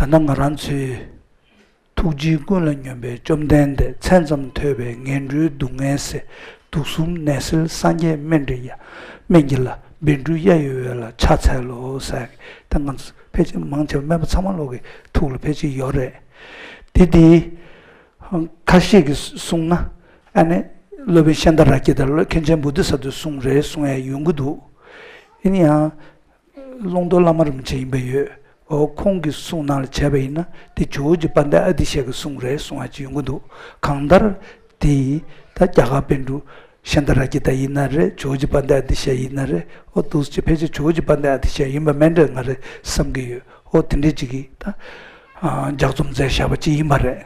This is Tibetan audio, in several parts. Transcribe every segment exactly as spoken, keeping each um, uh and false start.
ད་ལྟ་ང་རང་ཚོའི། ཐུགས་རྗེའི་ཀུན་ལ་སྙོམས་པའི་བཅོམ་ལྡན་འདས། མཚན་ཙམ་ཐོས་པས་ངན་འགྲོའི་སྡུག་བསྔལ་སེལ། དུག་གསུམ་ནད་སེལ་སངས་རྒྱས་སྨན་འདྲེན་ཡ། སྨན་གྱི་བླ་བཻ་ཌཱུརྱ་ཡི་འོད་ལ་ཕྱག་འཚལ་ལོ་ཟེར། ད་ང་ཚོ་ཕལ་ཆེར་མང་ཆེ་བ་སྨན་པ་ཚང་མ་ལོག་གི་ཐུགས་ལ་ཕལ་ཆེར་ཡོད་རེད། དེ་དེ་ཁ་ཤས་ཀྱིས་གསུངས་ན། ཨ་ནི་སློབ་དཔོན་ཤཱནྟ་རཀྵི་ཏ་ལ་མཁན་ཆེན་བོ་དྷི་ས་ཏྭས་གསུངས་རེད་གསུང་ཡ་ཡོང་གི་འདུག་ཡིན་ཡང་། ཀློང་རྡོལ་བླ་མ་རིན་པོ་ཆེ་ཡིན་པ་ཡོད། འོ་ཁོང་གི་གསུང་ནང་ལ་བྱས་པ་ཡིན་ན་དེ་ཇོ་བོ་རྗེ་དཔལ་ལྡན་ཨ་ཏི་ཤ་གི་གསུང་རེད་གསུང་བ་ཅིག་ཡོང་གི་འདུག་གང་ལྟར་དེ་ད་རྒྱ་གར་པཎ་གྲུབ་ཤཱནྟ་རཀྵི་ཏ་ཡིན་ན་རེད། ཇོ་བོ་རྗེ་དཔལ་ལྡན་ཨ་ཏི་ཤ་ཡིན་ན་རེད། འོ་འདུག་སེ་ཕལ་ཆེར་ཇོ་བོ་རྗེ་དཔལ་ལྡན་ཨ་ཏི་ཤ་ཡིན་པ་མིན་འགྲོ་ང་རེད་བསམ་གྱི་ཡོད། འོ་དེ་འདྲའི་ཅིག་གིས་ད་ལྗགས་རྩོམ་མཛད་བཞག་པ་ཅིག་ཡིན་པ་རེད།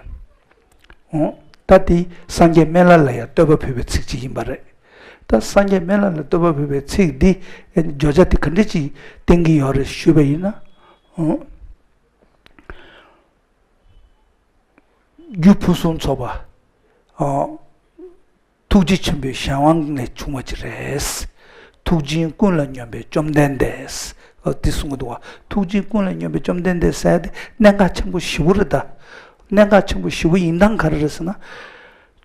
འོ། ད་དེ་སངས་རྒྱས་སྨན་བླ་ལ་ཡང་བསྟོད་པ་ཕུལ་བའི་ཚིག་ཅིག་ཡིན་པ་རེད། ད་སངས་རྒྱས་སྨན་བླ་ལ་བསྟོད་པ་ཕུལ་བའི་ཚིག་འདི་བརྗོད་བྱ་དེ་ག་འདྲ་ཅིག་བསྟན་གྱི་ཡོད་རེད་ཞུས་པ་ཡིན་ན། འོ། རྒྱུ་ཕུན་སུམ་ཚོགས་པ། འོ། ཐུགས་རྗེ་ཆེན་པོའི་གཞན་དབང་ལས་བྱུང་བ་ཅིག་རེད། ཐུགས་རྗེའི་ཀུན་ལ་སྙོམས་པའི་བཅོམ་ལྡན་འདས། འོ་འདི་གསུང་གི་འདུག་བ། ཐུགས་རྗེའི་ཀུན་ལ་སྙོམས་པའི་བཅོམ་ལྡན་འདས་ཟེར་ཏེ་གནད་འགག་ཆེན་པོ་ཞེ་པོ་རེད་ད། གནད་འགག་ཆེན་པོ་ཞེ་པོ་ཡིན་སྟངས་ག་རེ་རེད་ཟེར་ན།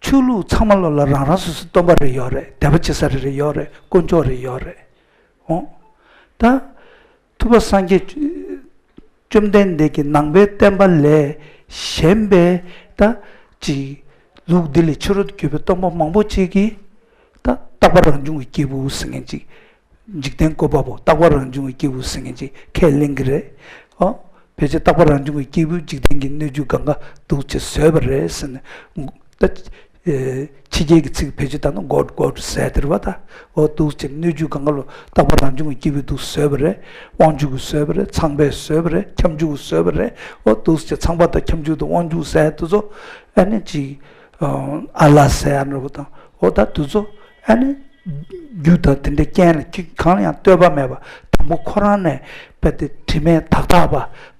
ཆོས་ལུགས་ཚང་མ་ལོ་ལ་རང་རང་སོ་སོའི་སྟོན་པ་རེ་ཡོད་རེད། དད་པ་བྱེད་ས་རེ་རེ་ཡོད་རེད། དཀོན་མཆོག་རེ་ཡོད་རེད། འོ། ད། ཐུབ་པ་སངས་རྒྱས་བཅོམ་ལྡན་འདས་ཀྱི་ནང་པའི་བསྟན་པ་ལས་གཞན་པའི་ད་ཅིག་ལུགས་འདི་ལས་ཕྱི་རོལ་དུ་གྱུར་པའི་སྟོན་པ་མང་པོ་ཅིག་གིས་ད་རྟག་པ་རང་བྱུང་གི་སྐྱེས་བུ་ཟེར་མཁན་ཅིག་འཇིག་རྟེན་བཀོད་པ་པོ་རྟག་པ་རང་བྱུང་གི་སྐྱེས་བུ་ཟེར་མཁན་ཅིག་ཁས་ལེན་གྱི་རེད། ཨོ། ཕལ་ཆེར་རྟག་པ་རང་བྱུང་གི་སྐྱེས་བུས་འཇིག་རྟེན་གྱི་སྣོད་བཅུད་གང་ག་འདུག་སེ་བཟོས་པ་རེད་ཟེར་ནས་ད། ཕྱི་རྒྱལ་གྱི་ཚིག་ཕལ་ཆེར་ལྟར་ན་God God ཟེར་དེ་རེད་པ་ད། འོ་འདུག་ཅེས་སྣོད་བཅུད་གང་ག་ལོ་རྟག་པ་རང་བྱུང་གི་སྐྱེས་བུས་འདུག་བཟོས་པ་རེད། དབང་ཕྱུག་གིས་བཟོས་པ་རེད། ཚངས་པས་བཟོས་པ་རེད། ཁྱབ་འཇུག་གིས་བཟོས་པ་རེད། འོ་འདུག་ཅེས་ཚངས་པ་དང་ཁྱབ་འཇུག་དང་དབང་ཕྱུག་ཟེར་དེ་ཚོ་ཨ་ནི་ཅིག་ཨ་ལ་ཟེར་ཡ་འདྲ་པོ་དང་འོ་ད་དེ་ཚོ་ཨ་ནི་རྒྱུ་དང་དེ་འདྲའི་རྐྱེན་ལ་ཁྱི་གང་ལ་ཡང་ལྟོས་པ་མེད་པ་དང་པོ་ཁོ་རང་ནས་རྦད་དེ་དྲི་མེད་དག་དག་པ་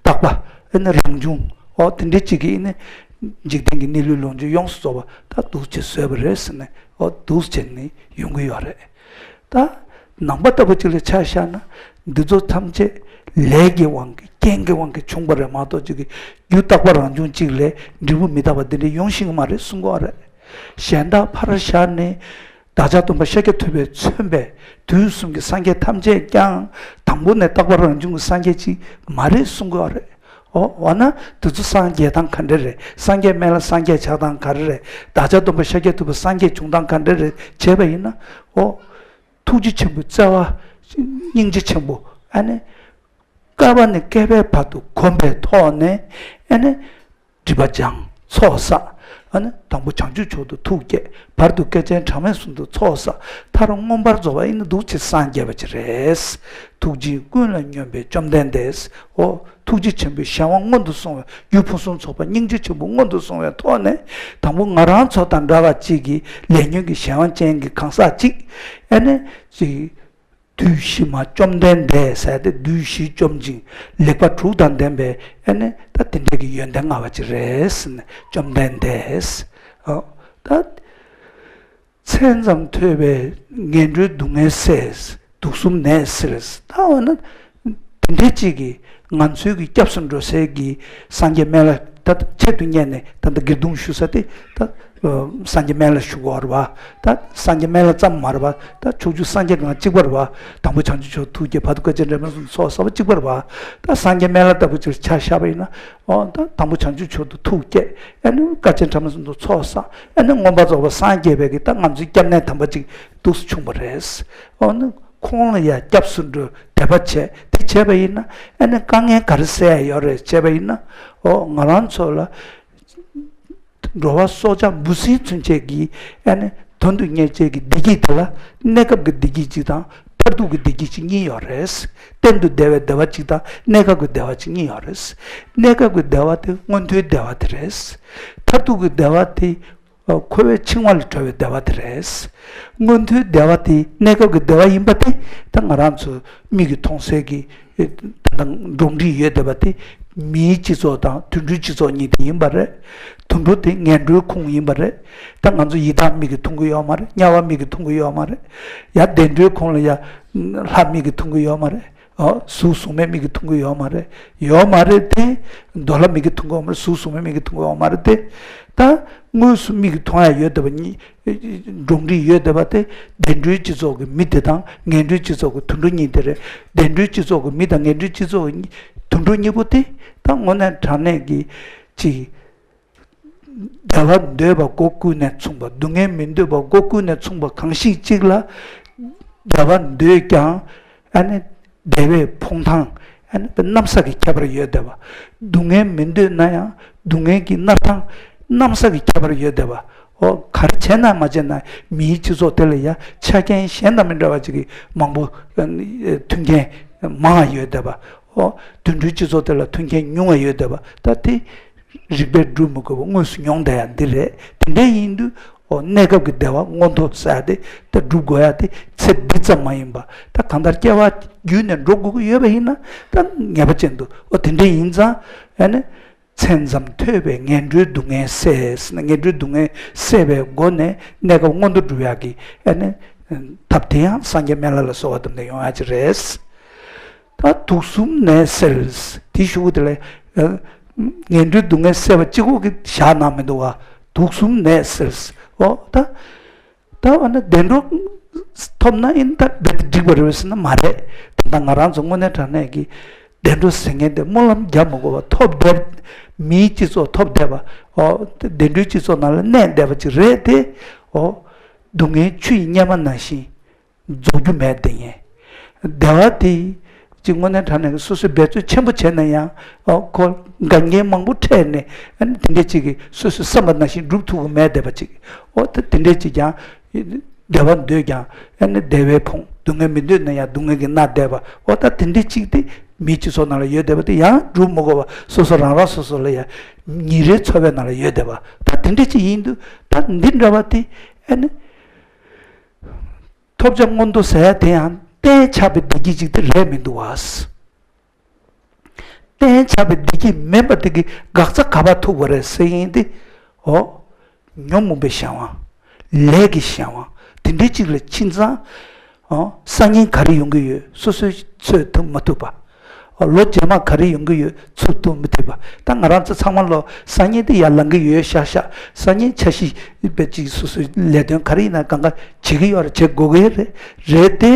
དག་པ་ཨ་ནི་རང་བྱུང་འོ་དེ་འདྲའི་ཅིག་གིས་ཨ་ནི། འཇིག་རྟེན་གྱི་གནས་ལུགས་ལོངས་སྤྱོད་ཡོངས་སུ་རྫོགས་པ་ད་འདུག་ཅེས་བཟོས་པ་རེད་ཟེར་ནས་འོ་འདུག་ཅེས་ནི་ཡོང་གི་ཡོད་རེད། ད་ནང་པ་ལྟ་བུ་ཅིག་ལ་ཆ་བཞག་ན་འདི་ཚོ་ཐམས་ཅད་ལས་ཀྱི་དབང་གིས་རྐྱེན་གྱི་དབང་གིས་བྱུང་བ་རེད་མ་གཏོགས་ཅིག་གི་རྒྱུ་རྟག་པ་རང་བྱུང་ཅིག་ལས་འབྲས་བུ་མི་རྟག་པ་འདི་འདྲ་ཡོང་ཤེས་ཀྱི་མ་རེད་གསུང་གི་ཡོད་རེད། གཞན་དག་ཕར་བཞག་ནས་བདག་ཅག་སྟོན་པ་ཤཱཀྱ་ཐུབ་པས་མཚོན་པའི་དུས་གསུམ་གྱི་སངས་རྒྱས་ཐམས་ཅད་ཀྱང་དང་པོ་ནས་རྟག་པ་རང་བྱུང་གི་སངས་རྒྱས་ཅིག་མ་རེད་གསུང་གི་ཡོད་རེད། འོ་འོ་ན་དེ་ཚོ་སངས་རྒྱས་སྟངས་ག་འདྲ་རེད། སངས་རྒྱས་སྨན་བླ་སངས་རྒྱས་ཆགས་སྟངས་ག་རེ་རེད། བདག་ཅག་སྟོན་པ་ཤཱཀྱ་ཐུབ་པ་སངས་རྒྱས་བྱུང་སྟངས་ག་འདྲ་རེད་བྱས་པ་ཡིན་ན། འོ། ཐུགས་རྗེ་ཆེན་པོའི་བརྩེ་བ། སྙིང་རྗེ་ཆེན་པོ་ཨ་ནི། བསྐལ་པ་ནས་བསྐལ་པའི་བར་དུ་གོམས་པའི་ཐོག་ནས་ཨ་ནི། སྒྲིབ་པ་སྦྱངས་ཚོགས་བསགས། ཨ་ནི་དང་པོ་བྱང་ཆུབ་མཆོག་ཏུ་ཐུགས་བསྐྱེད། བར་དུ་བསྐལ་ཆེན་གྲངས་མེད་གསུམ་དུ་ཚོགས་བསགས། མཐར་མངོན་པར་རྫོགས་པ་ཨ་ནི་འདུག་ཅེས་སངས་རྒྱས་པ་ཅིག་རེད། ཐུགས་རྗེའི་ཀུན་ལ་སྙོམས་པའི་བཅོམ་ལྡན་འདས། འོ། ཐུགས་རྗེ་ཆེན་པོའི་གཞན་དབང་མངོན་དུ་སོང་བའི་རྒྱུ་ཕུན་སུམ་ཚོགས་པ་སྙིང་རྗེ་ཆེན་པོ་མངོན་དུ་སོང་བའི་ཐོག་ནས་དང་པོ་ང་རང་ཚོ་དང་འདྲ་བ་གཅིག་གི་ལས་ཉོན་གྱི་གཞན་དབང་ཅན་གྱི་གང་ཟག་གཅིག་ཨ་ནི་ཅིག་བདུད་བཞི་མ་བཅོམ་ལྡན་འདས་ཟེར་ཏེ་བདུད་བཞི་བཅོམ་ཅིང་ལེགས་པ་དྲུག་དང་ལྡན་པའི་ཨ་ནི་ད་དེ་འདྲ་གི་ཡོན་ཏན་མངའ་བ་ཅིག་རེད་ཟེར་ནས་བཅོམ་ལྡན་འདས། འོ། ད། མཚན་ཙམ་ཐོས་པས་ངན་འགྲོའི་སྡུག་བསྔལ་སེལ། དུག་གསུམ་ནད་སེལ། ད་འོ་ན། དེ་འདྲའི་ཅིག་གིས་ང་ཚོའི་གི་སྐྱབས་སུ་འགྲོ་སའི་གི་སངས་རྒྱས་སྨན་བླ་ད་ཆེད་དུ་གཉེར་ནས་ད་ལྟ་སྒེར་རྡུང་ཞུ་ས་དེ་ད་སངས་རྒྱས་སྨན་བླ་ཞུ་གི་ཡོད་རེད་བ། ད་སངས་རྒྱས་སྨན་བླ་ཙམ་མ་རེད་བ། ད་ཕྱོགས་བཅུའི་སངས་རྒྱས་གང་གཅིག་པ་རེད་བ། དང་པོ་བྱང་ཆུབ་མཆོག་ཐུགས་བསྐྱེད། བར་དུ་བསྐལ་ཆེན་གྲངས་མེད་གསུམ་ཚོགས་བསགས་པ་གཅིག་པ་རེད་བ། ད་སངས་རྒྱས་སྨན་བླ་ལྟ་བུ་ཅིག་ཆ་བཞག་པ་ཡིན་ན། འོ་ད་དང་པོ་བྱང་ཆུབ་མཆོག་ཏུ་ཐུགས་བསྐྱེད། ཨ་ནི་བསྐལ་ཆེན་གྲངས་མེད་གསུམ་དུ་ཚོགས་བསགས། ཨ་ནི་མངོན་པར་རྫོགས་པར་སངས་རྒྱས་པའི་གི་ད་ང་ཚོའི་སྐྱབས་གནས་དམ་པ་ཅིག་འདུག་སེ་བྱུང་བ་རེད། འོ་ནི་ཁོང་ལ་ཡང་སྐྱབས་སུ་འགྲོ་དད་པ་བྱས་དེ་བྱས་པ་ཡིན་ན་ཨ་ནི་དཀའ་ངལ་ག་རེ་སེལ་ཡ་ཡོད་རེད་བྱས་པ་ཡིན་ན། འོ་ང་རང་ཚོ་ལ་འགྲོ་བ་སྲོག་ཆགས་འབུ་སྲིན་ཚུན་ཆད་ཀྱི་ཨ་ནི་དོན་དུ་གཉེར་བྱེད་ཀྱི་བདེ་སྐྱིད་དེ་ལ་གནས་སྐབས་ཀྱི་བདེ་སྐྱིད་ཅིག་དང་མཐར་ཐུག་གི་བདེ་སྐྱིད་ཅིག་གཉིས་ཡོད་རེད། གཏན་དུ་བདེ་བའི་བདེ་བ་གཅིག་དང་གནས་སྐབས་ཀྱི་བདེ་བ་གཅིག་གཉིས་ཡོད་རེད། གནས་སྐབས་ཀྱི་བདེ་བ་དེ་མངོན་མཐོའི་བདེ་བ་དེ་རེད། མཐར་ཐུག་གི་བདེ་བ་དེ་འཁོར་བའི་འཆིང་བ་ལས་གྲོལ་བའི་བདེ་བ་དེ་རེད། མངོན་མཐོའི་བདེ་བ་དེ་གནས་སྐབས་ཀྱི་བདེ་བ་ཡིན་པ་དེ་ད་ང་རང་ཚོ་མིག་གིས་མཐོང་གསལ་གྱི་ད་ལྟ་འགྲོ་འདྲིས་ཡོད་བསྡད་པ་དེ་མིའི་སྤྱི་ཚོགས་དང་དུད་འགྲོའི་སྤྱི་ཚོགས་གཉིས་དེ་ཡིན་པ་རེད། དུད་འགྲོ་དེ་ངན་འགྲོའི་ཁོངས་ཡིན་པ་རེད། ད་ང་ཚོ་ཡི་དྭགས་མིག་གིས་མཐོང་གི་ཡོད་མ་རེད། དམྱལ་བ་མིག་གིས་མཐོང་གི་ཡོད་མ་རེད། ཡ་བདེ་འགྲོའི་ཁོངས་ལ་ཡ་ལྷ་མིག་གིས་མཐོང་གི་ཡོད་མ་རེད། ཨོ། གཟུགས་གཟུགས་མེད་མིག་གིས་མཐོང་གི་ཡོད་མ་རེད། ཡོད་མ་རེད་དེ། རྡོ་ལ་མིག་གིས་མཐོང་གི་ཡོད་མ་རེད། གཟུགས་གཟུགས་མེད་མིག་གིས་མཐོང་གི་ཡོད་མ་རེད་དེ། ད་དངོས་སུ་མིག་གིས་མཐོང་ཡ་ཡོད་བསྡད་པ་གཉིས། འགྲོ་འདྲིས་ཡོད་བསྡད་པ་དེ། བདེ་འགྲོའི་སྤྱི་ཚོགས་ཀྱི་མི་དེ་དང་ངན་འགྲོའི་སྤྱི་ཚོགས་ཀྱི་དུད་འགྲོ་གཉིས་དེ་རེད། བདེ་འགྲོའི་སྤྱི་ཚོགས་ཀྱི་མི་དང་ངན་འགྲོའི་སྤྱི་ཚོགས་ཀྱི་དུད་འགྲོ་གཉིས་པོ་དེ། ད་དངོས་གནས་དྲང་གནས་ཀྱི་ཅིག་བདེ་བ་འདོད་པ་སྒོ་ཀུན་ནས་མཚུངས་པ། སྡུག་བསྔལ་མི་འདོད་པ་སྒོ་ཀུན་ནས་མཚུངས་པ་གང་ཞིག་ཅིག་ལ། བདེ་བ་འདོད་ཀྱང་། ཨ་ནི་བདེ་བའི་ཕོངས་ཐང་། ཨ་ནི་གནམ་ས་གི་ཁྱད་པར་ཡོད་བསྡད་པ། སྡུག་བསྔལ་མི་འདོད་ན་ཡང་སྡུག་བསྔལ་གྱི་མནར་ཐང་གནམ་ས་གི་ཁྱད་པར་ཡོད་བསྡད་པ། ཨོ། ག་རེ་བྱས་ན་མ་བྱས་ན་མིའི་སྤྱི་ཚོགས་དེ་ལ་ཡང་ཆ་རྐྱེན་གཞན་དང་མི་འདྲ་བ་ཅིག་གི་མང་པོ། ཨ་ནི་མཐུན་རྐྱེན་མང་བ་ཡོད་བསྡད་པ། ཨོ། དུད་འགྲོའི་སྤྱི་ཚོགས་དེ་ལ་མཐུན་རྐྱེན་ཉུང་བ་ཡོད་བསྡད་པ། ད་དེ། རིགས་པས་སྒྲུབ་མི་དགོས་པ་དངོས་སུ་མྱོང་བསྡད་ཡ་འདི་རེད། དེ་འདྲ་ཡིན་དུས། ཨོ། གནས་སྐབས་ཀྱི་བདེ་བ་མངོན་མཐོ་ཟེར་ཡ་དེ་ད་སྒྲུབ་དགོས་ཡ་དེ་ཚེ་འདི་ཙམ་མ་ཡིན་པ། ད་གང་ལྟར་སྐྱེ་བ་བརྒྱུད་ནས་འགྲོ་དགོས་ཀྱི་ཡོད་པ་ཡིན་ན། ད་ངེས་པ་ཅན་དུ། ཨོ། དེ་འདྲ་ཡིན་ཙང་། ཨ་ནི། མཚན་ཙམ་ཐོས་པས་ངན་འགྲོའི་སྡུག་བསྔལ་སེལ་ཟེར་ན། ངན་འགྲོའི་སྡུག་བསྔལ་སེལ་བའི་སྒོ་ནས་གནས་སྐབས་མངོན་མཐོ་སྒྲུབ་ཡག་གི། ཨ་ནི། ཐབས་དེ་ཡང་སངས་རྒྱས་སྨན་བླ་ལ་གསོལ་བ་འདེབས་ནས་ཡོང་ཡག་ཅིག་རེད། ད་དུག་གསུམ་ནད་སེལ། དེའི་གཞུག་གུ་དེ་ལ། ཨ། ངན་འགྲོའི་སྡུག་བསྔལ་སེལ་བ་གཅིག་པོ་གིས་བཞག་གནང་མི་འདུག་ག་དུག་གསུམ་ནད་སེལ། ཨོ། ད། ད་འོ་ན་བདེ་འགྲོ་ཐོབ་ན་ཡིན་ད་རྦད་དེ་འགྲིག་པ་རེད་ཟེར་ན་མ་རེད། ད་ལྟ་ང་རང་ཚོ་དངོས་གནས་དྲང་གནས་ཀྱི་བདེ་འགྲོ་ཟེར་མཁན་དེ་སྨོན་ལམ་རྒྱག་མི་དགོས་པ་ཐོབ་བསྡད། མིའི་སྤྱི་ཚོགས་ཐོབ་བསྡད་པ། ཨོ། བདེ་འགྲོའི་སྤྱི་ཚོགས་ནང་ལ་གནས་བསྡད་པ་ཅིག་རེད་དེ། ཨོ། སྡུག་བསྔལ་ཆུ་ཡི་གཉེར་མ་ནང་བཞིན། རྫོགས་རྒྱུ་མེད་དེ་ཡིན། བདེ་བ་དེ་ཅིག་དངོས་གནས་དྲང་གནས་ཀྱི་སོ་སོས་འབད་རྩོལ་ཆེན་པོ་བྱས་ན་ཡང་། ཨོ། ཁོ་འགལ་རྐྱེན་མང་པོ་འཕྲད་ནས། ཨ་ནི་དེ་འདྲས་ཅིག་གིས་སོ་སོས་བསམ་པ་ནང་བཞིན་སྒྲུབ་ཐུབ་ཀྱི་མེད་བསྡད་པ་ཅིག་ཨོ། ད་དེ་འདྲས་ཅིག་ཀྱང་བདེ་བ་འདོད་ཀྱང་། ཨ་ནི་བདེ་བའི་ཕོངས། སྡུག་བསྔལ་མི་འདོད་ན་ཡང་སྡུག་བསྔལ་གྱིས་མནར་བསྡད་པ། ཨོ། ད་དེ་འདྲས་ཅིག་དེ་མིའི་སྤྱི་ཚོགས་ནང་ལ་ཡོད་བསྡད་པ་དེ་ཡང་སྒྲུབ་མི་དགོས་པ། སོ་སོ་རང་རང་སོ་སོ་ལ་ཡང་ཉིན་རེའི་འཚོ་བའི་ནང་ལ་ཡོད་བསྡད་པ། ད་དེ་འདྲས་ཅིག་ཡིན་དུས་ད་འདི་འདྲ་བ་དེ། ཨ་ནི། ཐོབ་བྱ་མངོན་མཐོ་ཟེར་ཡ་དེ་ཡང་གཏན་ཆགས་པའི་བདེ་སྐྱིད་ཅིག་དེ་རེད་མི་འདུག་བ། གཏན་ཆགས་པའི་བདེ་སྐྱིད་མིན་པ་དེ་གི་འགག་རྩ་ག་པར་ཐུག་པ་རེད་ཟེར་ཡིན་ཏེ། ཨོ། ཉོན་མོངས་པའི་གཞན་དབང་། ལས་ཀྱི་གཞན་དབང་། དེ་འདྲའི་ཅིག་ལ་ཕྱིན་ཙང་། ཨོ། སང་ཉིན་ག་རེ་ཡོང་གི་ཡོད་སོ་སོས་ཚོད་ཐུབ་མ་ཐུབ་པ། ལོ་རྗེས་མ་ག་རེ་ཡོང་གི་ཡོད་ཚུགས་ཐུབ་མི་ཐུབ་པ། ད་ང་རང་ཚོ་ཚང་མ་ལོ་སང་ཉིན་དེ་ཡར་ལངས་ཀྱི་ཡོད་ཤག་ཤག་སང་ཉིན་འཆར་གཞི་དཔེ་ཅིག་སོ་སོའི་ལས་དོན་ག་རེ་ཡིན་ན་གང་ག་བྱེད་ཀྱི་ཡོད་རེད། བྱེད་དགོས་ཀྱི་རེད། རེད་དེ།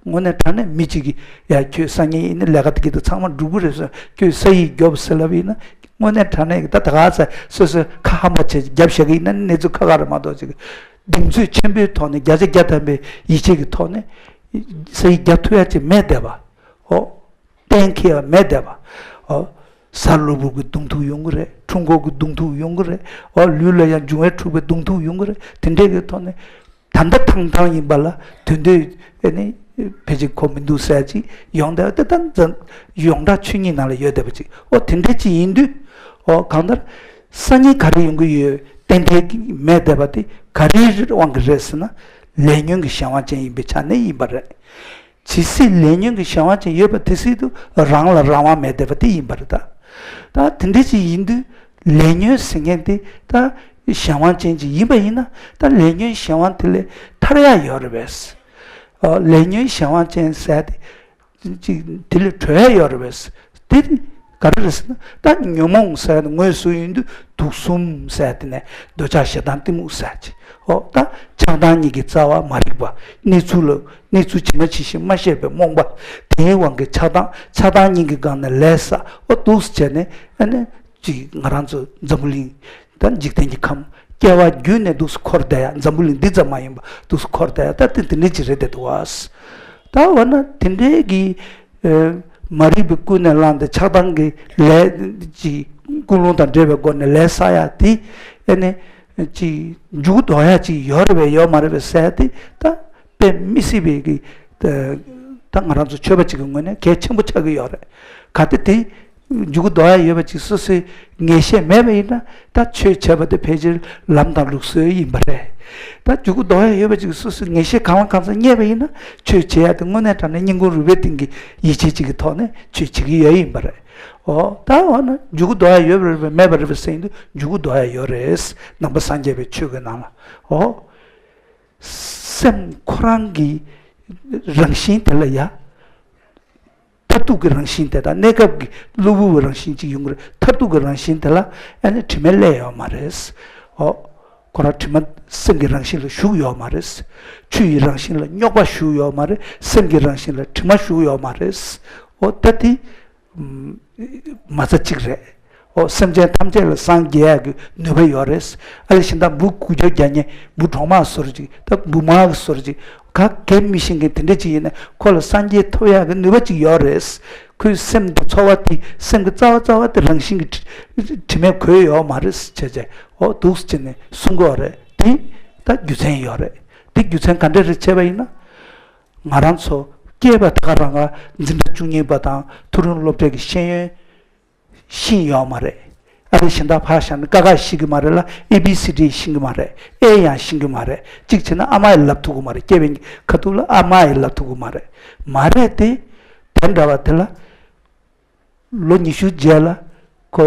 དངོས་གནས་དྲང་གནས་མི་གཅིག་གིས་ཡ་ཁྱོད་སང་ཉིན་ཡིན་ན་ལས་ཀ་དེ་གི་དུ་ཚང་མ་འགྲུབ་ཀྱི་རེད་ཟེར། ཁྱོད་ས་ཡིག་རྒྱོབ་ཟེར་ལབ་ཡིན་ན། དངོས་གནས་དྲང་གནས་ཀྱི་ད་ད་ག་ཚ་སོ་སོའི་ཁ་ཧམ་པ་བྱས་རྒྱབ་བཞག་གི་ཡིན་ན་གནས་ཚུལ་ཁག་ཁག་རེད་མ་གཏོགས་ཅིག་གདེང་ཚོད་ཆེན་པོའི་ཐོག་ནས་བརྒྱ་ཆ་བརྒྱ་ཐམ་པའི་ཡིད་ཆེས་ཀྱི་ཐོག་ནས་ས་ཡིག་རྒྱབ་ཐུབ་ཡ་ཅིག་མེད་བསྡད་པ། ཨོ། གཏན་འཁེལ་བ་མེད་བསྡད་པ། ཨོ། གཟའ་གློ་བུར་གྱི་གདོང་ཐུག་ཡོང་གི་རེད། འཁྲུལ་འཁོར་གྱི་གདོང་ཐུག་ཡོང་གི་རེད། ཨོ། ལུས་ལ་ཡང་འབྱུང་བའི་འཁྲུག་པའི་གདོང་ཐུག་ཡོང་གི་རེད། དེ་འདྲས་ཀྱི་ཐོག་ནས་ད་ལྟ་ཐང་ཐང་ཡིན་པ་ལ་དོན་དུ་ཨེ་ནི་ཕལ་ཆེར་གོ་མི་འདུག་ཟེར་ཅིག་ཡོང་བསྡད་པ་དེ་ད་འཛམ་ཡོངས་གྲགས་ཆོས་ཉིད་ནང་ལ་ཡོད་བསྡད་པ་ཅིག་ཨོ། དེ་འདྲས་ཅིག་ཡིན་དུས། ཨོ། གང་ལྟར་སང་ཉིན་ག་རེ་ཡོང་གི་ཡོད་ཏན་ཏན་མེད་བསྡད་པ་དེ་ག་རེའི་དབང་གིས་རེད་ཟེར་ན། ལས་ཉོན་གྱི་གཞན་དབང་ཅན་ཡིན་པའི་ཆ་ནས་ཡིན་པ་རེད། ཇི་སྲིད་ལས་ཉོན་གྱི་གཞན་དབང་ཅན་ཡོད་པ་དེ་སྲིད་དུ་རང་ལ་རང་དབང་མེད་བསྡད་པ་དེ་ཡིན་པ་རེད་ད། ད་དེ་འདྲ་ཅིག་ཡིན་དུས་ལས་ཉོན་ཟེར་མཁན་དེ་ད་གཞན་དབང་ཅན་ཅིག་ཡིན་པ་ཡིན་ན། ད་ལས་ཉོན་གཞན་དབང་དེ་ལས་ཐར་ཡ་ཡོད་རེད་པས། ཨ། ལས་ཉོན་གཞན་དབང་ཅན་ཟེར་དེ་ཅིག་དེ་ལས་གྲོལ་ཡ་ཡོད་རེད་པས། དེ་ག་རེ་རེད་ཟེར་ན། ད་ཉོན་མོངས་ཟེར་ནས་ངོས་བཟུང་ཡོང་དུས་དུག་གསུམ་ཟེར་དེ་ནས་འདོད་ཆགས་ཞེ་སྡང་གཏི་མུག་ཟེར་ཅིག་ཨོ། ད་ཆགས་སྡང་གཉིས་ཀྱི་རྩ་བ་མ་རིག་པ། གནས་ཚུལ་ལ་གནས་ཚུལ་ཇི་མ་ཇི་བཞིན་མ་ཤེས་པའི་རྨོངས་པ། དེའི་དབང་གིས་ཆགས་སྡང་། ཆགས་སྡང་གཉིས་ཀྱི་སྒང་ནས་ལས་བསགས། ཨོ། འདུག་སེ་བྱས་ནས་ཨ་ནི་ཅིག་ང་རང་ཚོ་འཛམ་བུ་གླིང་ད་འཇིག་རྟེན་གྱི་ཁམས་སྐྱེ་བ་བརྒྱུད་ནས་འདུག་སེ་འཁོར་བསྡད་ཡ། འཛམ་བུ་གླིང་འདི་ཙམ་མ་ཡིན་པ་འདུག་སེ་འཁོར་བསྡད་ཡ། ད་དེ་དེ་འདྲ་ཅིག་རེད་བསྡད་འདུག་བ། ད་འོ་ན་དེ་འདྲའི་གི་ཨ། མ་རིག་པས་ཀུན་ནས་བསླངས་ཏེ་ཆགས་སྡང་གི་ལས་ཀྱི་ཀུན་སློང་དང་འབྲེལ་བའི་སྒོ་ནས་ལས་བསགས་ཡ་དེ་ཨ་ནི་ཅིག་མཇུག་ལྡོག་ཡ་ཅིག་ཡོད་རེད་པས་ཡོད་མ་རེད་པས་ཟེར་ཡ་དེ་ད་དཔེ་མི་སྲིད་པའི་གི། ད་ང་རང་ཚོ་ཆོས་པ་ཅིག་གི་ངོས་ནས་གལ་ཆེན་པོ་ཆགས་ཀྱི་ཡོད་རེད། གལ་ཏེ་དེ་མཇུག་ལྡོག་ཡ་ཡོད་པ་ཅིག་སོ་སོའི་ངེས་ཤེས་མེད་པ་ཡིན་ན། ད་ཆོས་བྱས་པ་དེ་ཕལ་ཆེར་ལམ་དང་ལུགས་སྲོལ་ཡིན་པ་རེད། ད་མཇུག་ལྡོག་ཡ་ཡོད་པ་ཅིག་སོ་སོའི་ངེས་ཤེས་གང་ལ་གང་འཚམ་རྙེད་པ་ཡིན་ན། ཆོས་བྱེད་ཡ་དེ་དངོས་གནས་དྲང་གནས་སྙིང་ཁུང་རུས་པའི་གཏིང་གི་ཡིད་ཆེས་ཅིག་གི་ཐོག་ནས་ཆོས་བྱེད་ཀྱི་ཡོད་ཡིན་པ་རེད། ཨོ། ད་འོ་ན་མཇུག་ལྡོག་ཡ་ཡོད་པ་རེད་པས་མེད་པ་རེད་པས་ཟེར་དུས་མཇུག་ལྡོག་ཡ་ཡོད་རེད། ནང་པ་སངས་རྒྱས་པའི་ཆོས་ཀྱི་ནང་ལ། ཨོ། སེམས་ཁོ་རང་གི་རང་བཞིན་དེ་ལ་ཡ། མཐར་ཐུག་གི་རང་བཞིན་དེ་དང་གནས་སྐབས་ཀྱི་གློ་བུར་བའི་རང་བཞིན་ཅིག་ཡོང་གི་རེད། མཐར་ཐུག་གི་རང་བཞིན་དེ་ལ་ཨ་ནི་དྲི་མས་བསླད་ཡོད་མ་རེད། ཨོ། ཁོ་རང་དྲི་མ་སེམས་ཀྱི་རང་བཞིན་ལ་ཞུགས་ཡོད་མ་རེད། ཆུ་ཡི་རང་བཞིན་ལ་རྙོག་པ་ཞུགས་ཡོད་མ་རེད། སེམས་ཀྱི་རང་བཞིན་ལ་དྲི་མ་ཞུགས་ཡོད་མ་རེད། ཨོ་ད་དེ་མ་རྩ་གཅིག་རེད། ཨོ་སེམས་ཅན་ཐམས་ཅད་ལ་སངས་རྒྱས་ཡག་གི་ནུས་པ་ཡོད་རེད། ཨ་ལེ་གཞན་དག་འབུ་དགུ་བཅུ་གྱ་ཉེ་འབུ་གྲོག་མ་བཟོ་རེ་ཅིག་ད་འབུ་མ་གི་བཟོ་རེ་ཅིག་ག་གེ་མི་ཤེས་མཁན་དེ་འདྲ་ཅིག་ཡིན་ན་ཁོ་ལ་སངས་རྒྱས་ཐོབ་ཡག་གི་ནུས་པ་ཅིག་ཡོད་རེད། ཁོའི་སེམས་དེ་ཚོར་བ་དེ་སེམས་ཀྱི་རྩ་བ་རྩ་བ་དེ་རང་བཞིན་གྱི་དྲི་དྲི་མས་གོས་ཡོད་མ་རེད་བྱས་བྱས་ཨོ་འདུག་སེ་བྱས་ནས་གསུང་གི་ཡོད་རེད། དེ་ད་རྒྱུ་མཚན་ཡོད་རེད། དེ་རྒྱུ་མཚན་ག་འདྲ་རེད་བྱས་པ་ཡིན་ན། ང་རང་ཚོ་སྐྱེས་པ་ད་ག་རང་ལ་འཛིན་གྲྭ་བཅུ་གཉིས་པ་དང་མཐོ་རིམ་སློབ་གྲྭ་གི་ཤེས་ཡོན་ཤེས་ཡོད་མ་རེད། ཨ་རི་གཞན་དག་ཕར་བཞག་ན་ཀ་ཁ་ཤེས་ཀྱི་མ་རེད་ལ་ཨེ་བི་སི་ཌི་ཤེས་ཀྱི་མ་རེད། ཨེ་ཡང་ཤེས་ཀྱི་མ་རེད། གཅིག་བྱས་ན་ཨ་མ་ཡིས་ལབ་ཐུབ་ཀྱི་མ་རེད། སྐྱེས་པའི་ཁ་ཐུག་ལ་ཨ་མ་ཡིས་ལབ་ཐུབ་ཀྱི་མ་རེད། མ་རེད་དེ། དེ་འདྲ་བ་དེ་ལ། ལོ་ཉི་ཤུ་རྗེས་ལ་ཁོ་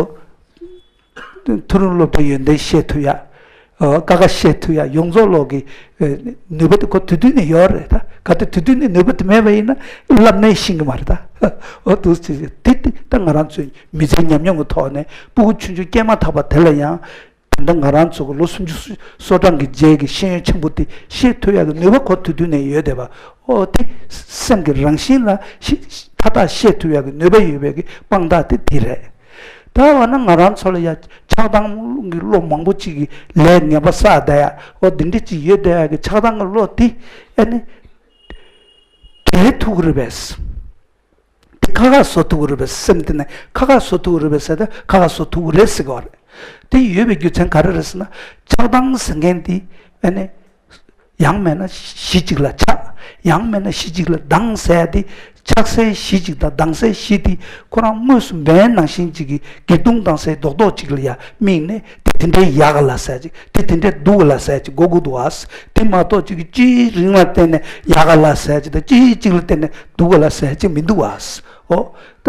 མཐོ་རིམ་སློབ་གྲྭ་ཡོན་ཏན་ཤེས་ཐུབ་ཡ། ཨ་ཀ་ཁ་ཤེས་ཐུབ་ཡ་ཡོངས་རྫོགས་ལོག་གི་ཨ་ནུས་པ་དེ་ཁོ་དུས་དུས་ནས་ཡོད་རེད་ད། གལ་ཏེ་དུས་དུས་ནས་ནུས་པ་དེ་མེད་པ་ཡིན་ན་བསླབ་ནས་ཤེས་ཀྱི་མ་རེད་ད། འོ་འདུག་སེ་དེ་དེ་ད་ང་རང་ཚོའི་མི་ཚེའི་ཉམས་མྱོང་གི་ཐོག་ནས་སྤུ་གུ་ཆུང་ཆུང་སྐྱེས་མ་ཐག་པ་དེ་ལ་ཡང་། ད་ལྟ་ང་རང་ཚོ་གི་ལོ་སུམ་ཅུ་སོ་གྲངས་ཀྱི་རྗེས་ཀྱི་ཤེས་ཡོན་ཆེན་པོ་དེ་ཤེས་ཐུབ་ཡག་གི་ནུས་པ་ཁོ་དུས་དུས་ནས་ཡོད་བསྡད་པ། ཨོ་དེ་སེམས་ཀྱི་རང་བཞིན་ལ་ཤེས་མཐའ་དག་ཤེས་ཐུབ་ཡག་གི་ནུས་པ་ཡོད་པའི་གི་དཔང་རྟགས་དེ་འདི་རེད། ད་འོ་ན་ང་རང་ཚོ་ལ་ཡ་ཆགས་སྡང་གི་བློ་མང་པོ་ཅིག་གི་ལས་ངན་པ་བསགས་བསྡད་ཡ་ཨོ་འདི་འདྲ་ཅིག་ཡོད་བསྡད་ཡག་གི་ཆགས་སྡང་གི་བློ་དེ་ཨ་ནི་བྲལ་ཐུབ་ཀྱི་རེད་པས། དེ་ཁ་ཁ་བཟོ་ཐུབ་ཀྱི་རེད་པས་སེམས་དེ་ནས་ཁ་ཁ་བཟོ་ཐུབ་ཀྱི་རེད་པས་ཟེར་ཏེ་ཁ་ཁ་བཟོ་ཐུབ་ཀྱི་རེད་ཟེར་གྱི་ཡོད་རེད། དེ་ཡོད་པའི་རྒྱུ་མཚན་ག་རེ་རེད་ཟེར་ན་ཆགས་སྡང་ཟེར་མཁན་དེ་ཨ་ནི་ཡང་མེད་ན་གཞི་གཅིག་ལ་ཆགས་ཡང་མེད་ན་གཞི་གཅིག་ལ་སྡང་ཟེར་ཡ་དེ་ཆགས་སའི་གཞི་གཅིག་དང་སྡང་སའི་གཞི་དེ་ཁོ་རང་དངོས་སུ་འབེན་ནང་བཞིན་གཅིག་གི་སྒེར་རྡུང་བཏང་སའི་རྡོག་རྡོག་གཅིག་ལ་ཡ་དམིགས་ནས་དེ་དེ་འདྲའི་ཡག་ག་ལ་ཟེར་ཅིག་དེ་དེ་འདྲའི་སྡུག་ག་ལ་ཟེར་ཅིག་གོ་དགོས་འདུག་ཨ། དེ་མ་གཏོགས་གཅིག་གི་སྤྱིའི་རིང་ལ་བལྟས་ནས་ཡག་ག་ལ་ཟེར་ཅིག་དང་སྤྱིའི་གཅིག་ལ་བལྟས་ནས་སྡུག་ག་ལ་ཟེར་ཅིག་མི་འདུག་ཨ། ཨོ། ད་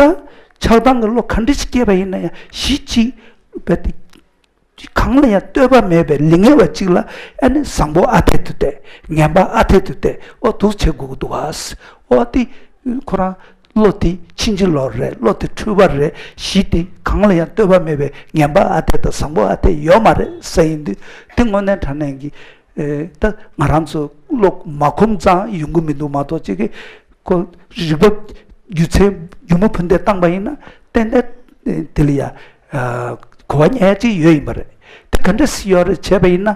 ཆགས་སྡང་གི་བློ་ག་འདྲ་ཞིག་སྐྱེས་པ་ཡིན་ན་ཡང་གཞི་གཅིག་བས་ཏེ། གང་ལ་ཡང་ལྟོས་པ་མེད་པའི་ལིང་ངེ་བ་གཅིག་ལ་ཨ་ནི་བཟང་པོ་ཨ་འཐས་དུ་བལྟས་ངན་པ་ཨ་འཐས་དུ་བལྟས་ཨོ་འདུག་བྱེད་དགོས་ཀྱི་འདུག་ཨ། ཨོ་དེ་ཁོ་རང་བློ་དེ་ཕྱིན་ཅི་ལོག་རེད། བློ་དེ་འཁྲུལ་པ་རེད། གཞི་དེ་གང་ལ་ཡང་ལྟོས་པ་མེད་པའི་ངན་པ་ཨ་འཐས་དང་བཟང་པོ་ཨ་འཐས་ཡོད་མ་རེད་ཟེར་ཡིན་དུས་དེ་དངོས་གནས་དྲང་གནས་ཀྱི་ཨེ། ད་ང་རང་ཚོ་བློ་མ་ཁོམ་ཙང་ཡོང་གི་མི་འདུག་མ་གཏོགས་ཅིག་གི་ཁོ་རིག་པ་རྒྱུ་མཚན་རྒྱུ་མ་ཕུ་འདེད་བཏང་པ་ཡིན་ན་ཏན་ཏན་དེ་ལ་ཡ་གོ་བ་ཉན་ཅིག་ཡོད་ཡིན་པ་རེད། དེ་ག་འདྲ་སེ་ཡོད་རེད་བྱས་པ་ཡིན་ན།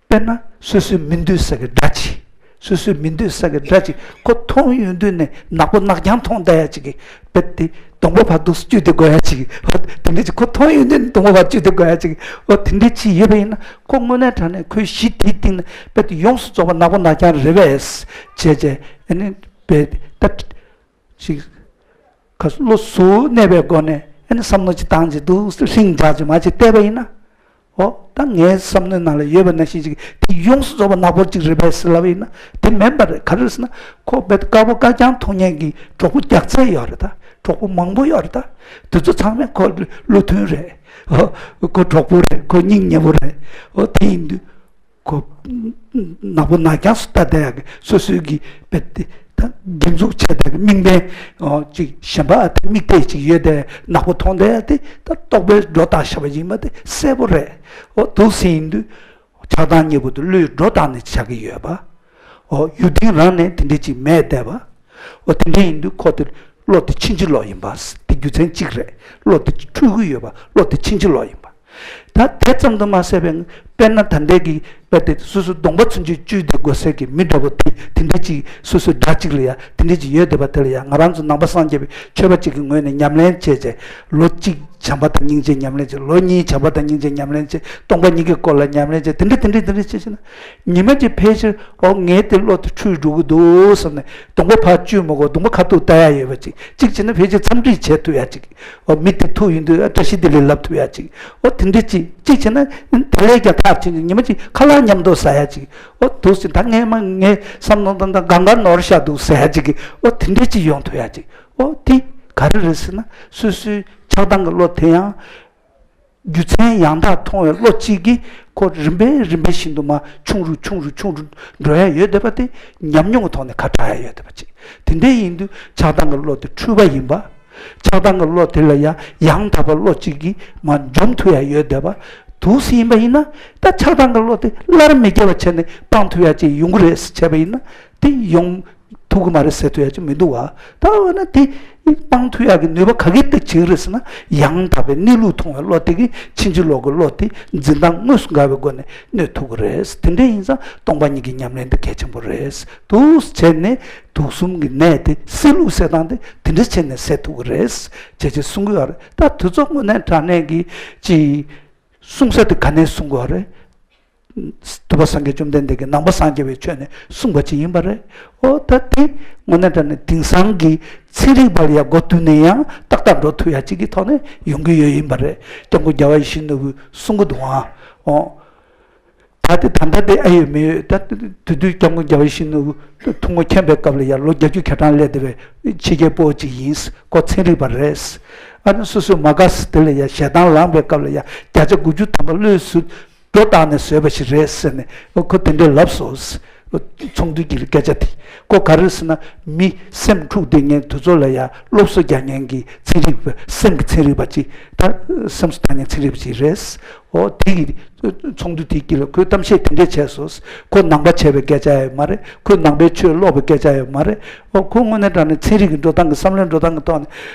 དཔེར་ན་སོ་སོའི་མི་འདོད་ས་གི་དགྲ་ཅིག་སོ་སོའི་མི་འདོད་ས་གི་དགྲ་ཅིག་ཁོ་མཐོང་ཡོང་དུས་ནས་ནག་པོ་ནག་རྐྱང་མཐོང་བསྡད་ཡ་ཅིག་གི་དཔེ་དེ། གདོང་པ་བར་དུ་བཅུད་དེ་དགོས་ཡ་ཅིག་ཨོ་དེ་འདྲ་ཅིག་ཁོ་མཐོང་ཡོང་དུས་གདོང་པ་བར་བཅུད་དེ་དགོས་ཡ་ཅིག་ཨོ་དེ་འདྲ་ཅིག་ཡོད་པ་ཡིན་ན་ཁོ་དངོས་གནས་དྲང་གནས་ཁོའི་གཞི་དེའི་སྟེང་ན་དཔེ་དེ་ཡོངས་སུ་རྫོགས་པ་ནག་པོ་ནག་རྐྱང་རེད་པས་བྱས་བྱས་ཨ་ནི་དཔེ་ད་ཅིག་ཁ་བློ་གཟུ་གནས་པའི་སྒོ་ནས་ཨ་ནི་བསམ་བློ་ཅིག་བཏང་ཅིག་འདུག་ཧིང་འཇགས་ཅིག་མ་ཅིག་བལྟས་པ་ཡིན་ན། ཨོ། ད་ངའི་བསམ་བློའི་ནང་ལ་ཡོད་པ་ནང་བཞིན་ཅིག་དེ་ཡོངས་སུ་རྫོགས་པ་ནག་པོ་ཅིག་རེད་པས་ཟེར་ལབ་པ་ཡིན་ན་དེ་མིན་པ་རེད། ག་རེ་རེད་ཟེར་ན་ཁོ་རྦད་དཀར་པོ་དཀར་རྐྱང་མཐོང་མཁན་གྱི་གྲོགས་པོ་རྒྱགས་ཚད་ཡོད་རེད་ད། གྲོགས་པོ་མང་པོ་ཡོད་རེད་ད། དེ་ཚོ་ཚང་མས་ཁོ་བློ་མཐུན་རེད། ཨོ། ཁོ་གྲོགས་པོ་རེད། ཁོ་སྙིང་ཉེ་པོ་རེད། ཨོ་དེ་ཡིན་དུས་ཁོ་ནག་པོ་ནག་རྐྱང་སུ་ལྟ་བསྡད་ཡག་གི་སོ་སོའི་གི་རྦད་དེ། ད་འགན་འཛུགས་བྱས་ཏེ་དམིགས་འབེན་ཨོ་ཅིག་གཞན་པ་ཨ་དེ་དམིགས་གཏད་ཅིག་ཡོད་དེ་ནག་པོ་མཐོང་དེ་ཨ་དེ་ད་རྟོག་པའི་སྒྲོ་བཏགས་བཞག་པ་ཡིན་པ་དེ་གསལ་པོ་རེད། ཨོ་འདུག་སེ་ཡིན་དུས་ཆགས་སྡང་གཉིས་པོ་དེ་བློའི་སྒྲོ་བཏགས་ནས་ཆགས་ཀྱི་ཡོད་པ། ཨོ་ཡུལ་དེ་རང་ནས་དེ་འདྲ་ཅིག་མེད་བསྡད་པ། ཨོ་དེ་འདྲ་ཡིན་དུས་ཁོ་དེ་བློ་དེ་ཕྱིན་ཅི་ལོག་ཡིན་པ། དེ་རྒྱུ་མཚན་གཅིག་རེད། བློ་དེ་འཁྲུལ་གྱི་ཡོད་པ་བློ་དེ་ཕྱིན་ཅི་ལོག་ཡིན་པ། ད་དེ་ཙམ་དུ་མ་ཟད་པའི་དཔེར་ན་ད་ལྟའི་གི་དཔེ་དེ་སོ་སོའི་གདོང་པ་ཚུན་ཆད་བཅུད་དེ་དགོས་ཟེར་གི་མི་འདྲ་པོ་དེ་དེ་འདྲ་ཅིག་སོ་སོའི་དགྲ་གཅིག་ལ་ཡ་དེ་འདྲ་ཅིག་ཡོད་བསྡད་པ་དེ་ལ་ཡ་ང་རང་ཚོ་ནང་པ་སངས་རྒྱས་པའི་ཆོས་པ་གཅིག་གི་ངོས་ནས་ཉམས་ལེན་བྱས་བྱས་ལོ་གཅིག་བྱམས་པ་དང་སྙིང་རྗེ་ཉམས་ལེན་བྱས། ལོ་གཉིས་བྱམས་པ་དང་སྙིང་རྗེ་ཉམས་ལེན་བྱས། སྟོང་པ་ཉིད་ཀྱི་སྐོར་ལ་ཉམས་ལེན་བྱས། དེ་འདྲ་དེ་འདྲ་དེ་འདྲ་བྱས་ཕྱིན་ན་ཉི་མ་གཅིག་ཕལ་ཆེར་ཨོ་ངའི་དེ་བློ་དེ་འཁྲུལ་འགྲོ་གི་འདུག་བསམ་ནས་གདོང་པ་ཕར་བཅུད་མ་དགོས་གདོང་པ་ཁ་ཐུག་ལྟ་ཡ་ཡོད་པ་ཅིག་གཅིག་བྱས་ན་ཕལ་ཆེར་འཚམས་འདྲི་བྱེད་ཐུབ་ཡ་ཅིག་ཨོ་མི་དེ་ཐུག་ཡོང་དུས་ཨ་བཀྲ་ཤིས་བདེ་ལེགས་ལབ་ཐུབ་ཡ་ཅིག་ཨོ་དེ་འདྲ་ཅིག་གཅིག་བྱས་ན་དེ་ལས་ཀྱང་ཐག་ཆོད་ནས་ཉི་མ་གཅིག་ཁ་ལག་མཉམ་དུ་ཟ་ཡ་ཅིག་ཨོ་འདུག་སེ་ད་ངས་མ་ངའི་བསམ་བློ་དང་ད་གང་ག་ནོར་ཤ་འདུག་ཟེར་ཡ་ཅིག་ཨོ་དེ་འདྲ་ཅིག་ཡོང་ཐུབ་ཡ་ཅིག་ཨོ་དེ་ག་རེ་རེད་ཟེར་ན་སོ་སོའི་ཆགས་སྡང་གི་བློ་དེ་ཡང་། རྒྱུ་མཚན་ཡང་དག་མཐོང་བའི་བློ་གཅིག་གིས་ ཁོ་རིམ་པས་རིམ་པས་བཞིན་དུ་མར་ཆུང་རུ་ཆུང་རུ་ཆུང་རུ་འགྲོ་ཡ་ཡོད་བསྡད་པ་དེ་ཉམས་མྱོང་གི་ཐོག་ནས་ཁ་གྲག་ཡ་ཡོད་བསྡད་པ་ཅིག་དེ་འདྲ་ཡིན་དུས་ཆགས་སྡང་གི་བློ་དེ་འཁྲུལ་པ་ཡིན་པ། ཆགས་སྡང་གི་བློ་དེ་ལ་ཡང་ཡང་དག་པའི་བློ་གཅིག་གིས་མར་འཇོམས་ཐུབ་ཡ་ཡོད་བསྡད་པ། འདུག་སེ་ཡིན་པ་ཡིན་ན་ད་ཆགས་སྡང་གི་བློ་དེ་སླར་མི་སྐྱེ་བ་བྱས་ནས་སྤང་ཐུབ་ཡ་ཅིག་ཡོང་གི་རེད་ཟེར་བྱས་པ་ཡིན་ན་དེ་ཡོང་ཐུབ་ཀྱི་མ་རེད་ཟེར་ཐུབ་ཡ་ཅིག་མི་འདུག་བ། ད་འོ་ན་དེ་སྤང་ཐུབ་ཡ་གི་ནུས་པ་ག་གེ་དེ་བྱེད་ཀྱི་རེད་ཟེར་ན། ཡང་དག་པའི་གནས་ལུགས་མཐོང་བའི་བློ་དེ་གིས་ཕྱིན་ཅི་ལོག་གི་བློ་དེ་འཛིན་སྟངས་དངོས་སུ་འགལ་བའི་སྒོ་ནས་གནོད་ཐུབ་ཀྱི་རེད། དེ་འདྲ་ཡིན་ཙང་སྟོང་པ་ཉིད་ཀྱི་ཉམས་ལེན་དེ་གལ་ཆེན་པོ་རེད། འདུག་སེ་བྱས་ནས་དུག་གསུམ་གྱི་ནད་དེ་སེལ་ལུགས་སེལ་སྟངས་དེ་དེ་འདྲ་བྱས་ནས་སེལ་ཐུབ་ཀྱི་རེད། བྱས་བྱས་གསུང་གི་ཡོད་རེད། ད་དེ་ཚོ་དངོས་གནས་དྲང་གནས་ཀྱི་ཅིག་གསུང་ས་དེ་ག་ནས་གསུང་དགོས་རེད། ཐུབ་པ་སངས་རྒྱས་བཅོམ་ལྡན་འདས་ཀྱིས་ནང་པ་སངས་རྒྱས་པའི་ཆོས་ནས་གསུངས་པ་ཅིག་ཡིན་པ་རེད། ཨོ་ད་དེ་དངོས་གནས་དྲང་གནས་དེང་སང་གི་ཚན་རིག་པ་ལ་ཡང་མགོ་བཏུད་ནས་ཡང་ཏག་ཏག་འགྲོ་ཐུབ་ཡ་ཅིག་གི་ཐོག་ནས་ཡོང་གི་ཡོད་ཡིན་པ་རེད། སྐྱབས་མགོན་རྒྱལ་བ་ཡིད་བཞིན་ནོར་བུས་གསུང་གི་འདུག་ཨང་། ཨོ། ད་དེ་ད་ལྟ་དེ་ཨེ་ཡོད་མེད་ཡོད། ད་དེ་དུས་སྐྱབས་མགོན་རྒྱལ་བ་ཡིད་བཞིན་ནོར་བུ་ཐུགས་ངོ་མཁྱེན་པའི་སྐབས་ལ་ཡང་ལོ་བརྒྱད་ཅུ་གྱ་གྲངས་སླེབས་བསྡད་པའི་ཕྱི་རྒྱལ་སྤོ་བོ་ཅིག་ཡིན། ཁོ་ཚན་རིག་པ་རེད། ཨ་ནི་སོ་སོའི་མ་དགའ་ས་དེ་ལ་ཡང་ཞེ་སྡང་ལངས་པའི་སྐབས་ལ་ཡང་བརྒྱ་ཆ་དགུ་བཅུ་ཐམ་པ་བློས་བཟོས་སྒྲོ་བཏགས་ནས་བཟོས་པ་ཞིག་རེད་ཟེར་ནས་ཁོ་དེ་འདྲས་ལབ་སོང་། ཚོགས་འདུ་གྱི་སྐད་ཆ་དེ་ཁོ་ག་རེ་ཟེར་ན། མི་སེམས་འཁྲུག་བསྡད་མཁན་དེ་ཚོ་ལ་ཡང་སློབ་གསོ་རྒྱག་མཁན་གྱི་ཚན་རིག་པ། སེམས་ཀྱི་ཚན་རིག་པ་ཅིག་ད་སེམས་སུ་བཏང་མཁན་ཚན་རིག་པ་ཅིག་རེད། ཨོ་དེ་གི་ཚོགས་འདུ་དེའི་དཀྱིལ་ལ་ཁོས་གཏམ་བཤད་དེ་འདྲས་བྱས་སོང་། ཁོ་ནང་པ་བྱས་པའི་སྐད་ཆ་ཡང་མ་རེད། ཁོས་ནང་པའི་ཆོས་ཀློག་པའི་སྐད་ཆ་ཡང་མ་རེད། ཨོ་ཁོ་དངོས་གནས་དྲང་གནས་ཚན་རིག་གི་འགྲོ་སྟངས་ཀྱི་བསམ་བློའི་འགྲོ་སྟངས་ཀྱི་ཐོག་ནས་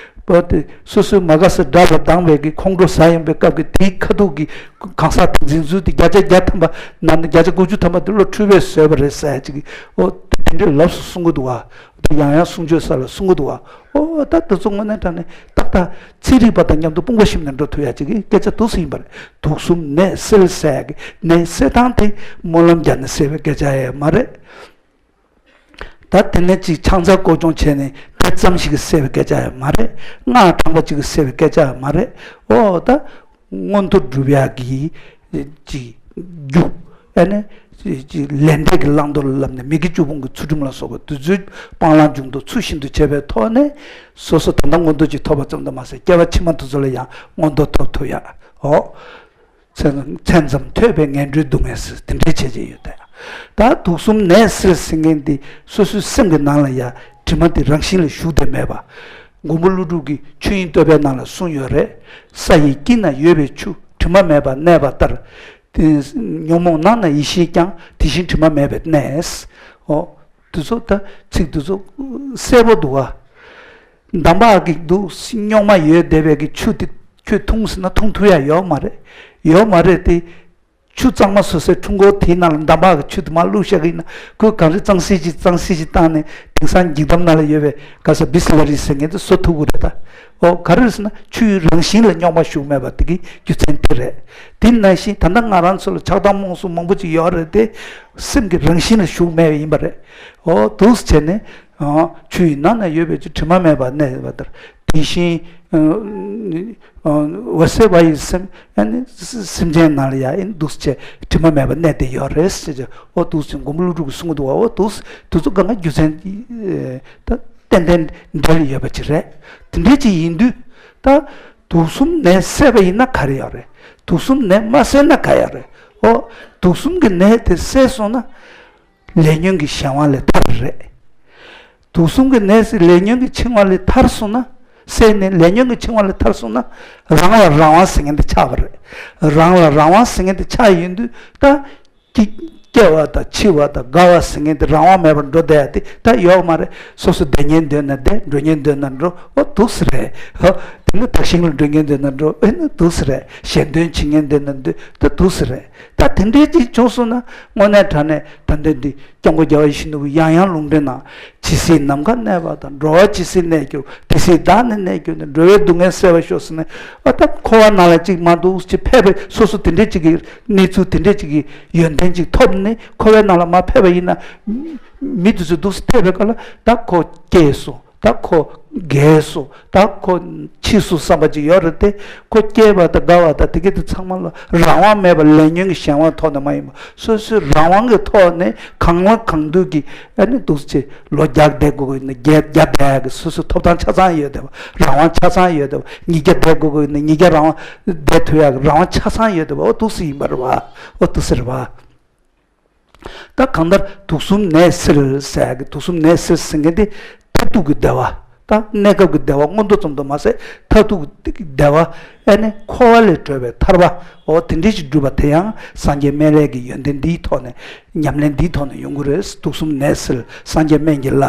བོད་དེ་སོ་སོའི་མ་དགའ་ས་དགྲ་ལ་སྡང་བའི་གི་ཁོང་ཁྲོ་ཟ་ཡོང་པའི་སྐབས་ཀྱི་དེའི་ཁ་ཐུག་གི་གང་ཟག་དེ་འཛིན་ཚུལ་དེ་བརྒྱ་ཆ་བརྒྱ་ཐམ་པ་ནང་ནས་བརྒྱ་ཆ་དགུ་བཅུ་ཐམ་པ་དེ་བློ་འཁྲུལ་པས་བཟོས་པ་རེད་ཟེར་ཡ་ཅིག་གི་ཨོ་དེ་དེ་འདྲས་ལབ་སོང་གསུང་གི་འདུག་བ། དེ་ཡང་ཡང་གསུང་ཆོས་ས་ལ་གསུང་གི་འདུག་བ། ཨོ་ད་དེ་ཚོ་དངོས་གནས་དྲང་གནས་ཏག་ཏག་ཚན་རིག་པ་དང་མཉམ་དུ་དཔུང་པ་གཤིབ་ནས་འགྲོ་ཐུབ་ཡ་ཅིག་གི་སྐད་ཆ་འདུག་སེ་ཡིན་པ་རེད། དུག་གསུམ་ནད་སེལ་ཟེར་ཡ་གི་ནད་སེལ་སྟངས་དེ་སྨོན་ལམ་རྒྱག་ནས་སེལ་བའི་སྐད་ཆ་ཡང་མ་རེད། ད་དེ་ནས་ཅིག་ཕྱག་འཚལ་སྐོར་སྦྱོང་བྱས་ནས་དེ་ཙམ་ཞིག་གིས་སེལ་བའི་སྐད་ཆ་ཡང་མ་རེད། སྔགས་བགྲངས་པ་ཅིག་གིས་སེལ་བའི་སྐད་ཆ་ཡང་མ་རེད། ཨོ་ད་མངོན་མཐོ་སྒྲུབ་ཡག་གི་ཅིག་རྒྱུ་ཨ་ནི་ཅིག་ལས་འབྲས་ཀྱི་བླང་དོར་ལ་བསླབ་ནས་མི་དགེ་བཅུ་སྤོང་གི་ཚུལ་ཁྲིམས་ལ་སོགས་པ་དེ་ཚོའི་སྤང་བླང་སྦྱོང་བརྡར་ཚུལ་བཞིན་དུ་བྱས་པའི་ཐོག་ནས་སོ་སོ་ད་ལྟ་མངོན་མཐོ་ཅིག་ཐོབ་པ་ཙམ་དུ་མ་ཟད་སྐྱེ་བ་ཕྱི་མ་དེ་ཚོ་ལ་ཡང་མངོན་མཐོ་ཐོབ་ཐུབ་ཡག་ཨོ། མཚན་མཚན་ཙམ་ཐོས་པས་ངན་འགྲོའི་སྡུག་བསྔལ་སེལ། དེ་འདྲའི་བྱས་བྱས་ཡོད་དེ། ད་དུག་གསུམ་ནད་སེལ་ཟེར་མཁན་འདི་སོ་སོའི་སེམས་ཀྱི་ནང་ལ་ཡ་དྲི་མ་འདི་རང་བཞིན་ལ་ཞུགས་བསྡད་མེད་པ། མགོན་པོ་ཀླུ་སྒྲུབ་ཀྱི་ཆོས་དབྱིངས་བསྟོད་པའི་ནང་ལ་གསུངས་ཡོད་རེད། ས་ཡི་དཀྱིལ་ན་ཡོད་པའི་ཆུ་དྲི་མ་མེད་པར་གནས་པ་ལྟར། དེ་ཉོན་མོངས་ནང་ན་ཡེ་ཤེས་ཀྱང་དེ་བཞིན་དྲི་མ་མེད་པར་གནས། ཨོ། དེ་ཚོ་ད་ཚིག་དེ་ཚོ་གསལ་པོ་འདུག་ཨ། འདམ་བག་གི་འདུག་རྙོག་མ་ཡོད་བསྡད་པའི་གི་ཆུ་དེ་ཁྱོད་འཐུང་ཟེར་ན་འཐུང་ཐུབ་ཡ་ཡོད་མ་རེད། ཡོད་མ་རེད་དེ། ཆུ་གཙང་མ་བཟོ་སའི་འཕྲུལ་འཁོར་དེའི་ནང་ལ་འདམ་བག་གི་ཆུ་དེ་མར་བླུགས་བཞག་གི་ཡིན་ན་ཁོས་གང་རེ་གཙང་སེལ་གྱིས་གཙང་སེལ་གྱིས་བཏང་ནས་དེང་སང་འགྱིག་དམ་ནང་ལ་ཡོད་པའི་ག་ས་བི་སི་ལ་རི་ཟེར་མཁན་དེ་བཟོ་ཐུབ་ཀྱི་རེད་ད། ཨོ་ག་རེ་རེད་ཟེར་ན་ཆུའི་རང་བཞིན་ལ་རྙོག་མ་ཞུགས་མེད་པ་དེ་གི་རྒྱུ་མཚན་དེ་རེད། དེ་ནང་བཞིན་ད་ལྟ་ང་རང་ཚོ་ལ་ཆགས་སྡང་རྨོངས་གསུམ་མང་པོ་ཅིག་ཡོད་རེད་དེ། སེམས་ཀྱི་རང་བཞིན་ལ་ཞུགས་མེད་པ་ཡིན་པ་རེད། ཨོ་འདུག་སེ་བྱས་ནས། ཆུ་ཡི་ནང་ན་ཡོད་པའི་ཆུ་དྲི་མ་མེད་པར་གནས་པ་ལྟར། དེ་བཞིན་འོད་གསལ་བ་ཡི་སེམས་ཨ་ནི་སེམས་ཅན་ནང་ལ་ཡང་ཨེ་འདུག་སེ་དྲི་མ་མེད་པར་གནས་ཏེ་ཡོད་རེད་ཟེར་གྱི། ཨོ་འདུག་སེ་མགོན་པོ་ཀླུ་སྒྲུབ་ཀྱིས་གསུང་གི་འདུག་བ། ཨོ་འདུག་སེ་དེ་ཚོ་གང་ག་རྒྱུ་མཚན་ད་ཏན་ཏན་འབྲེལ་ཡོད་པ་ཅིག་རེད། དེ་འདྲས་ཅིག་ཡིན་དུས་ད་དུག་གསུམ་ནད་སེལ་བ་ཡིན་ན་ག་རེ་ཡོད་རེད། དུག་གསུམ་ནད་མ་སེལ་ན་ག་ཡོད་རེད། ཨོ་དུག་གསུམ་གྱི་ནད་དེ་སེལ་སོང་ན། ལས་ཉོན་གྱི་གཞན་དབང་ལས་ཐར་རེད། དུག་གསུམ་གྱི་ནད་སེལ་ལས་ཉོན་གྱི་འཆིང་བ་ལས་ཐར་སོང་ན། སེལ་ནས་ལས་ཉོན་གྱི་འཆིང་བ་ལས་ཐར་སོང་ན། རང་ལ་རང་དབང་ཟེར་མཁན་དེ་ཆགས་པ་རེད། རང་ལ་རང་དབང་ཟེར་མཁན་དེ་ཆགས་ཡོང་དུས་ད། སྐྱེ་སྐྱེ་བ་དང་འཆི་བ་དང་རྒ་བ་ཟེར་མཁན་དེ་རང་དབང་མེད་པར་འགྲོ་བསྡད་ཡ་དེ་ད་ཡོད་མ་རེད། སོ་སོ་བསྡད་ཉན་འདོད་ན་བསྡད། འགྲོ་ཉན་འདོད་ན་འགྲོ། ཨོ་འདུག་སེ་རེད། ཨོ་དེ་ནི་བདག་གཞན་ལ་འགྲོ་ཉན་འདོད་ན་འགྲོ། ཨེ་ནི་འདུག་སེ་རེད། གཞན་དོན་བྱེད་ཉན་འདོད་ན་འདོད། ད་འདུག་སེ་རེད། ད་དེ་འདྲའི་ཅིག་བྱུང་སོང་ན་དངོས་གནས་དྲང་གནས་ད་འདི་འདི་སྐྱབས་མགོན་རྒྱལ་བ་ཡིད་བཞིན་ནོར་བུས་ཡང་ཡང་ལུང་འདྲེན་གནང་། ཇི་སྲིད་ནམ་མཁའ་གནས་པ་དང་། འགྲོ་བ་ཇི་སྲིད་གནས་གྱུར། དེ་སྲིད་བདག་ནི་གནས་གྱུར་ནས། འགྲོ་བའི་སྡུག་བསྔལ་སེལ་བར་ཤོག་ཟེར་ནས། ཨ་ད་འཁོར་བ་ནང་ལ་ཅིག་མ་འདུག་ཅིག་ཕེབས་པའི་སོ་སོ་དེ་འདྲས་ཅིག་གི་གནས་ཚུལ་དེ་འདྲས་ཅིག་གི་ཡོན་ཏན་ཅིག་ཐོབ་ནས་འཁོར་བའི་ནང་ལ་མ་ཕེབས་པ་ཡིན་ན། མི་དེ་ཚོ་འདུག་སེ་ཕེབས་པའི་སྐབས་ལ་ད་ཁོ་སྐྱེས་སོང་། ད་ཁོ་རྒས་སོ། ད་ཁོ་འཆི་སོ་བསམ་པ་ཅིག་ཡོད་རེད་དེ། ཁོ་སྐྱེས་པ་དང་རྒ་བ་དང་དེ་ག་དེ་ཚང་མ་ལ་རང་དབང་མེད་པར་ལས་ཉོན་གྱི་གཞན་དབང་ཐོག་ནས་མ་ཡིན་པ། སོ་སོའི་རང་དབང་གི་ཐོག་ནས་གང་ལ་གང་འདུལ་གྱི་ཨ་ནི་འདུག་སེ་ལོ་བརྒྱ་བསྡད་དགོས་ཀྱི་ཡོད་ན་བརྒྱ་བརྒྱ་བསྡད་ཡག་གི་སོ་སོའི་ཐོབ་ཐང་ཆ་ཚང་ཡོད་བསྡད་པ། རང་དབང་ཆ་ཚང་ཡོད་བསྡད་པ། ཉིས་བརྒྱ་བསྡད་དགོས་ཀྱི་ཡོད་ན་ཉིས་བརྒྱ་རང་དབང་བསྡད་ཐུབ་ཡག་གི་རང་དབང་ཆ་ཚང་ཡོད་བསྡད་པ། འོ་འདུག་སེ་ཡིན་པ་རེད་བ། འོ་འདུག་སེ་རེད་བ། ད་གང་ལྟར་དུག་གསུམ་ནད་སེལ་ཟེར་ཡག་གི། དུག་གསུམ་ནད་སེལ་ཟེར་མཁན་དེ་མཐར་ཐུག་གི་བདེ་བ། ད་གནས་སྐབས་ཀྱི་བདེ་བ་མངོན་མཐོ་ཙམ་དུ་མ་ཟད། མཐར་ཐུག་གི་བདེ་བ། ཨ་ནི་འཁོར་བ་ལས་གྲོལ་བའི་ཐར་པ། འོ་དེ་འདྲ་ཞིག་སྒྲུབ་པ་དེ་ཡང་སངས་རྒྱས་སྨན་བླའི་གི་ཡོན་ཏན་འདིའི་ཐོག་ནས། ཉམས་ལེན་འདིའི་ཐོག་ནས་ཡོང་གི་རེད། དུག་གསུམ་ནད་སེལ་སངས་རྒྱས་སྨན་གྱི་བླ།